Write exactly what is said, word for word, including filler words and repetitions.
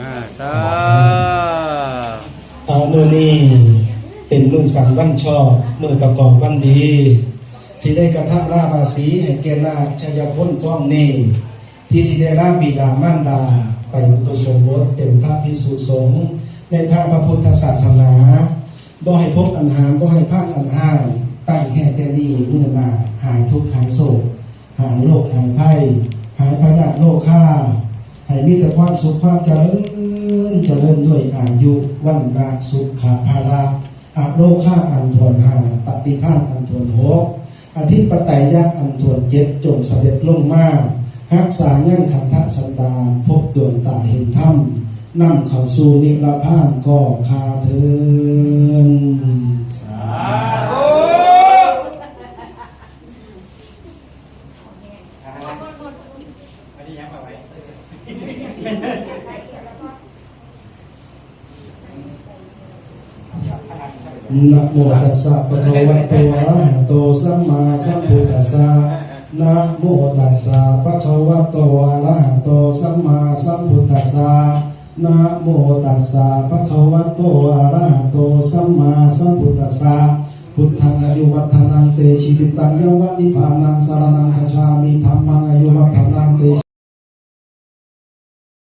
อ่าสาเอามื้อนี้เป็นมื้อสังวันชอบมื้อประกอบวันดีสิได้กระทำลาบาสีให้แก่นาคชัยพลฟ้องนี้ที่สิได้ลาบิดามารดาไปอุปสมบทเป็นพระภิกษุสงฆ์ในทางพระพุทธศาสนาบ่ให้พบอันหามบ่ให้พลาดอันห้ายตั้งแห่แต่นี้มื้อหน้าหายทุกข์หายโศก หายโรคหายภัยหายพยาธิโรคาให้มีแต่ความสุขความเจริญเจริญด้วยอายุวันนะสุขะพละอโรคาอันทวนห้าปฏิภาณอันทวนหกอธิปไตยะอันทวนเจ็ดจงเสด็จลงมารักษายังขันธสันดานพบดวงตาเห็นธรรมนำเข้าสู่นิพพานก็คาเทินสาธุ นะโมตัสสะภะคะวะโตอะระหะโตสัมมาสัมพุทธัสสะ นะโมตัสสะภะคะวะโตอะระหะโตสัมมาสัมพุทธัสสะ นะโมตัสสะภะคะวะโตอะระหะโตสัมมาสัมพุทธัสสะ พุทธังอายุวัฒนังเตชีวิตังยะวะนิพพานังสะระณังคัจฉามิ ธัมมังอายุวัฒนังเต